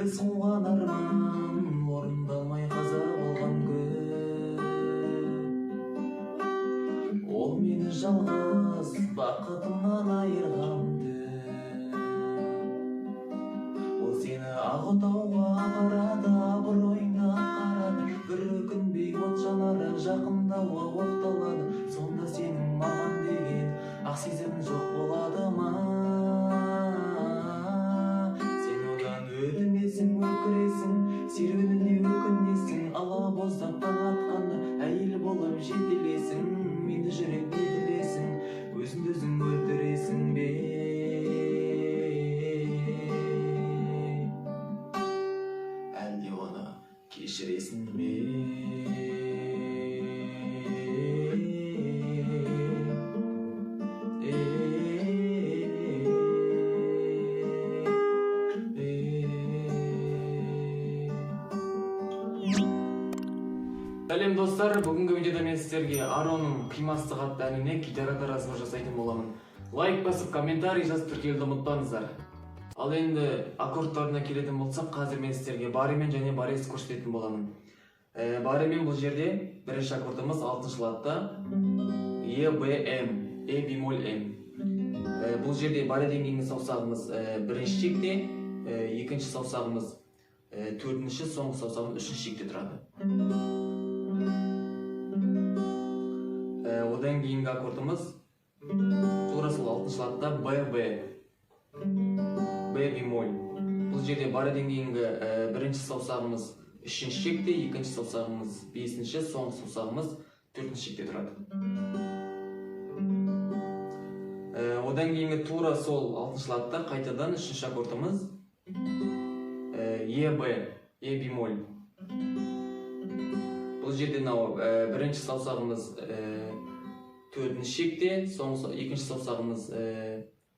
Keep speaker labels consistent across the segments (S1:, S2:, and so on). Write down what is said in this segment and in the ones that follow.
S1: Біз қуған арман орындалмай қаза болған күн. Ол мені жалғыз бақытымнан айырған түн. Ол сені ақ отауға апарады, абыройыңды атқарады. Бір өкінбей от жанары жақындауға оқталады. Сонда сенің маған деген ақ сезімің жоқ болады ма? Сен одан өтінесің, өкіресің, серуеніне өкінесің. Ала боздап таң атқанда әйел болып жетелесің. Мені жүрек не тілесің, өзіңді өзің өлтіресің бе? Әлде оны кешіресің бе?
S2: Сәлем достар, бүгінгі видеода мен сіздерге Аронның Қимастық атты әніне гитарада разбор жасайтын боламын. Лайк басып, комментарий жазып, тіркелуді ұмытпаңыздар. Ал енді аккордтарына келетін болсақ, қазір мен сіздерге баремен және барес көрсететін боламын. Баремен бұл жерде бірінші аккордымыз алтыншы ладта Е, Б, М, Е бемоль М. Бұл жерде баре деңгейінің саусағымыз бірінші шекте, екінші саусағымыз төртінші, соңғы саусағымыз үшінші шекте тұрады. Одан кейінгі аккордымыз тура сол алтыншы ладта Б, Б, Б бемоль. Бұл жерде баре деңгейінгі бірінші саусағымыз үшінші шекте, екінші саусағымыз бесінші, соңғы саусағымыз төртінші шекте тұрады. Одан кейінгі тура сол алтыншы ладта қайтадан үшінші аккордымыз Е, Б, Е бемоль. Бұл жерде мынау бірінші саусағымыз төртінші шекте, соңғы екінші саусағымыз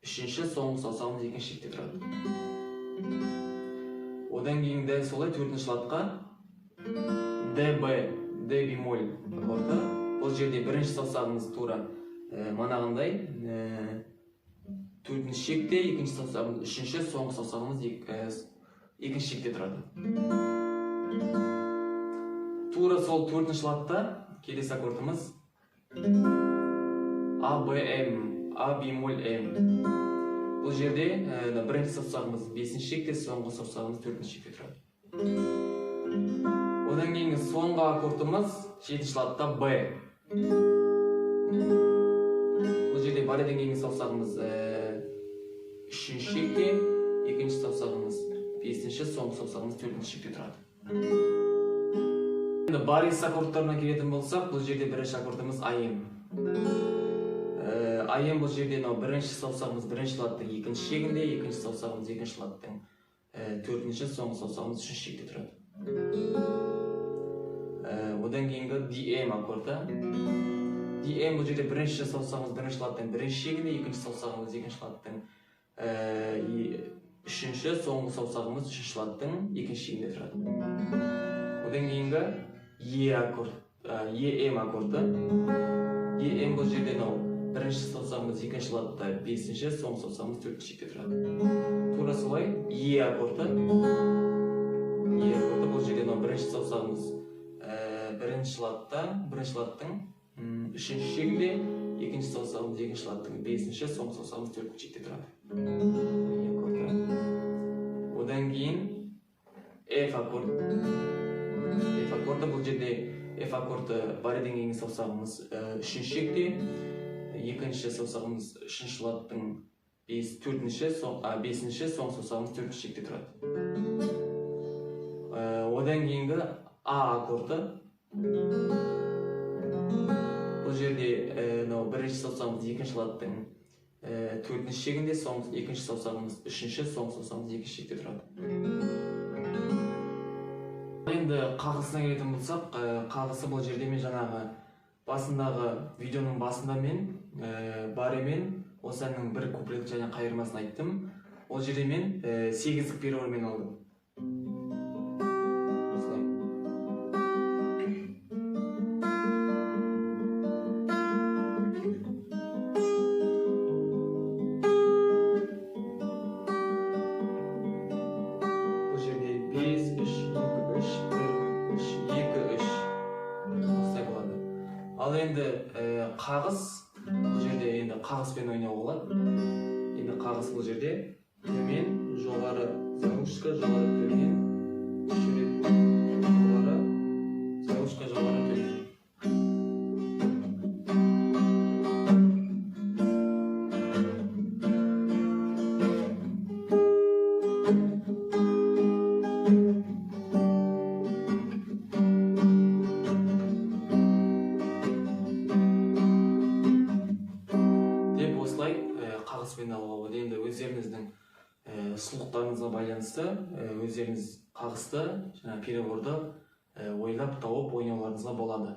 S2: үшінші, соңғы саусағымыз екінші шекте тұрады. Одан кейін дәл солай төртінші ладқа Д, Б, Д бемоль аккорды. Бұл жерде бірінші саусағымыз тура манағындай төртінші шекте, екінші саусағымыз үшінші, соңғы саусағымыз екінші шекте тұрады. Тура сол төртінші ладта келесі аккордымыз А, Б, М, А бемоль М. Бұл жерде бірінші саусағымыз бесінші шекте, соңғы саусағымыз төртінші шекте тұрады. Одан кейінгі соңғы аккордымыз жетінші ладта Б. Бұл жерде бареден кейінгі саусағымыз үшінші шекте, екінші саусағымыз бесінші, соңғы саусағымыз төртінші шекте тұрады. Енді барис аккордтарына келетін болсақ, бұл жерде бірінші аккордымыз АМ. АМ бұл жерде мынау бірінші саусағымыз бірінші ладтың екінші шегінде, екінші саусағымыз екінші ладтың төртінші, соңғы саусағымыз үшінші шекте тұрады. Одан кейінгі ДМ аккорды. ДМ бұл жерде бірінші саусағымыз бірінші ладтың бірінші шегінде, екінші саусағымыз екінші ладтың үшінші, соңғы саусағымыз үшінші ладтың екінші шегінде тұрады. Одан кейінгі Е аккорд, Е М аккорды. Е М бұл жерде мынау бірінші саусағымыз екінші ладта бесінші, соңғы саусағымыз төртінші шекте тұрады. Тура солай Е аккорды. Е аккорды бұл жерде мынау бірінші саусағымыз бірінші ладта, бірінші ладтың үшінші шегінде, екінші саусағымыз екінші ладтың бесінші, соңғы саусағымыз төртінші шекте тұрады. Е аккорды. Одан кейін F аккорд. F аккорды бұл жерде F аккорды бареден кейінгі саусағымыз үшінші шекте, екінші саусағымыз үшінші ладтың бес, төртінші, бесінші, соңғы саусағымыз төртінші шекте тұрады. Одан кейінгі А аккорды. Бұл жерде мынау бірінші саусағымыз екінші ладтың төртінші шегінде, соңғы екінші саусағымыз үшінші, соңғы саусағымыз екінші шекте тұрады. Енді қағысына келетін болсақ, қағысы бұл жерде мен жаңағы басындағы видеоның басында мен баремен осы әннің бір куплет және қайырмасын айттым. Ол жерде мен сегіздік перебормен алдым. Осылай. Бұл жерде 5, 3, 2, 3, 1, 3, 2, 3 осылай болады. Ал енді қағыс, бұл жерде енді қағыспен ойнауға болады. Енді қағыс бұл жерде төмен, жоғары, заглушка, жоғары, төмен, үш рет жоғары, заглушка, жоғары, төмен. Деп осылай қағыспен алуға болады. Енді өздеріңіздің сұлулықтарыңызға байланысты өздеріңіз қағысты жаңа переборды ойлап тауып ойнауларыңызға болады.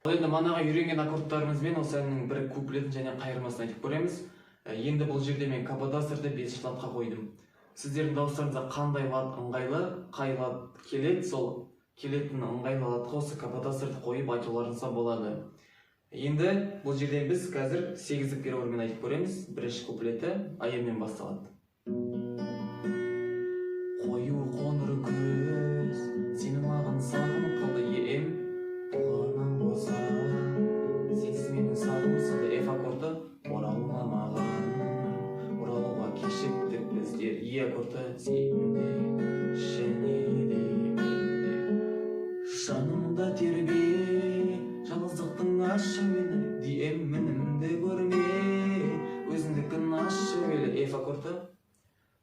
S2: Ал енді манаға үйренген аккордтарымызбен осы әннің бір куплетін және қайырмасын айтып көреміз. Енді бұл жерде мен каподастерді 5 ладқа қойдым. Сіздердің дауыстарыңызға қандай лад ыңғайлы, қай лад келеді, сол келетін ыңғайлы ладқа осы каподастерді қойып айтуларыңызға болады. Енді бұл жерде біз қазір 8-дік перебормен айтып көреміз. Бірінші куплеті АМ-мен басталады. Қою қоңыр күз, сені маған сағым қылды, ЕМ, толғаным болса, сенсіз менің сағым сынды, F аккорды, оралма маған, оралуға кешіктік біздер, Е аккорды, сенде, және де менде. Жанымда тербе, жалғыздықтың ащы мені, ДМ мінімді көрме, өзіңдікін ащы әуелі, F аккорды,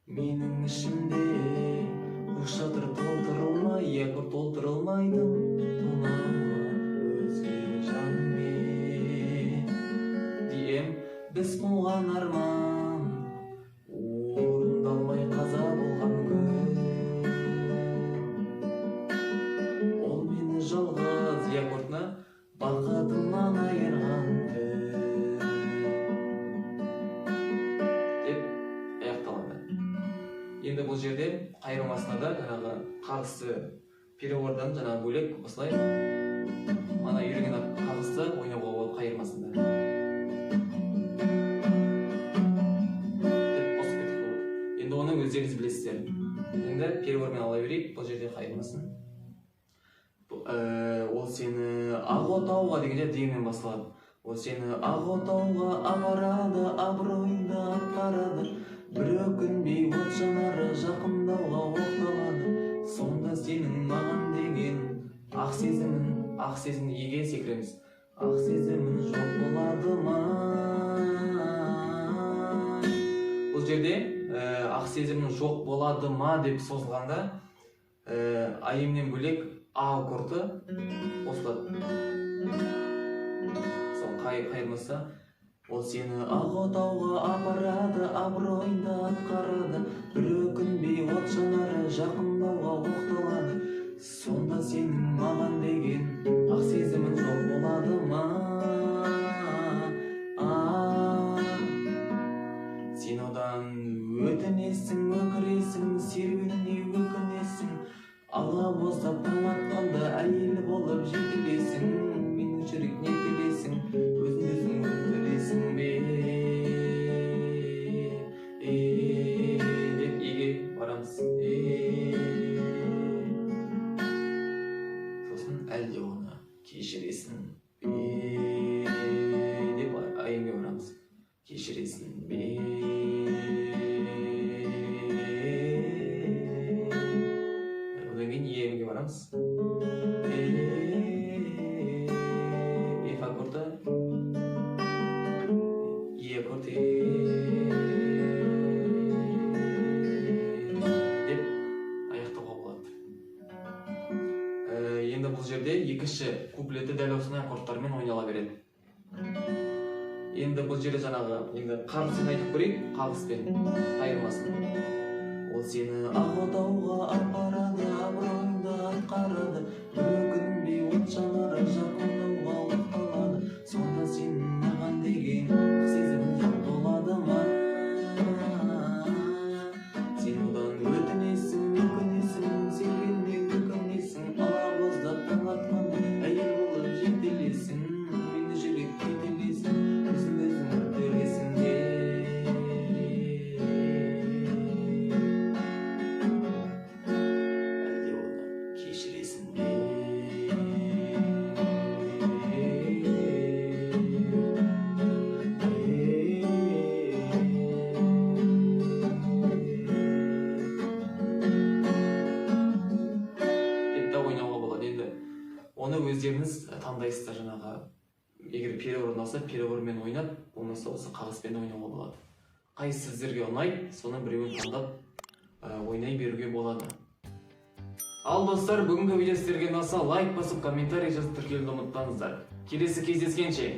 S2: менің ішімде қос жатыр толтырылмай, Е аккорд толтырылмайды, тоналма өзге жанмен. ДМ, біз қуған арман, орындалмай қаза болған күн. Ол мені жалғыз, Е аккордына бақытымнан айырған түн. Деп аяқталады. Енді бұл жерде қайырмасына да жаңағы қағысты перебордан жаңағы бөлек осылай мана үйренген қағысты ойнауға болады қайырмасында. Деп қосып кетуге болады. Енді оны өздеріңіз білесіздер. Енді перебормен ала берейік бұл жерде қайырмасын. Ол сені ақ отауға дегенде ДМ-мен басталады. Ол сені ақ отауға апарады, абыройыңды атқарады. Бір өкінбей от жанары жақындауға оқталады. Сонда сенің маған деген ақ сезімін, ақ сезім еге секіреміз. Ақ сезімін жоқ болады ма? Бұл жерде ақ сезімін жоқ болады ма деп созылғанда АМ-нен бөлек А аккорды қосылады. Сол қайырмаса, ол сені ақ отауға апарады, абыройыңды атқарады. Бір өкінбей от жанары жақындауға оқталады. Сонда сенің маған деген ақ сезімің жоқ болады ма? Сен одан өтінесің, өкіресің, серуеніне өкінесің. Ала боздап таң атқанда әйел болып жетілесің. Менің жүрек не тілесің, өзіңді өзің өлтіресің бе? Деп еге барамыз. Сосын әлде оны кешіресің бе? Деп АМ-ге барамыз. Кешіресің бе? Одан кейін ЕМ-ге барамыз. F аккорды, Е аккорды деп аяқтауға болады. Енді бұл жерде екінші куплеті дәл осындай аккордтармен ойнала береді. Енді бұл жерде жаңағы енді қағыспен айтып көрейік, қағыспен қайырмасын. Ол сені ақ отауға апарады, абыройыңды атқарады. Бір өкінбей от жанары жақындауға оқталады. Сонда сенің маған деген ақ сезімің жоқ болады ма? Сен одан өтінесің, өкінесің, сергеніне өкінесің. Ала боздап таң атқанда әйел болып жетелесің. Мені жүрек кетелесің, өзіңді өзің өлтіресің бе? Оны өздеріңіз таңдайсыздар. Жаңағы егер перебор ұнаса, перебормен ойнап, болмаса осы қағыспен ойнауға болады. Қайсысы сіздерге ұнайды, соның біреуін таңдап ойнай беруге болады. Ал, достар, бүгінгі видео сіздерге ұнаса, лайк басып, комментарий жазып, тіркелуді ұмытпаңыздар. Келесі кездескенше!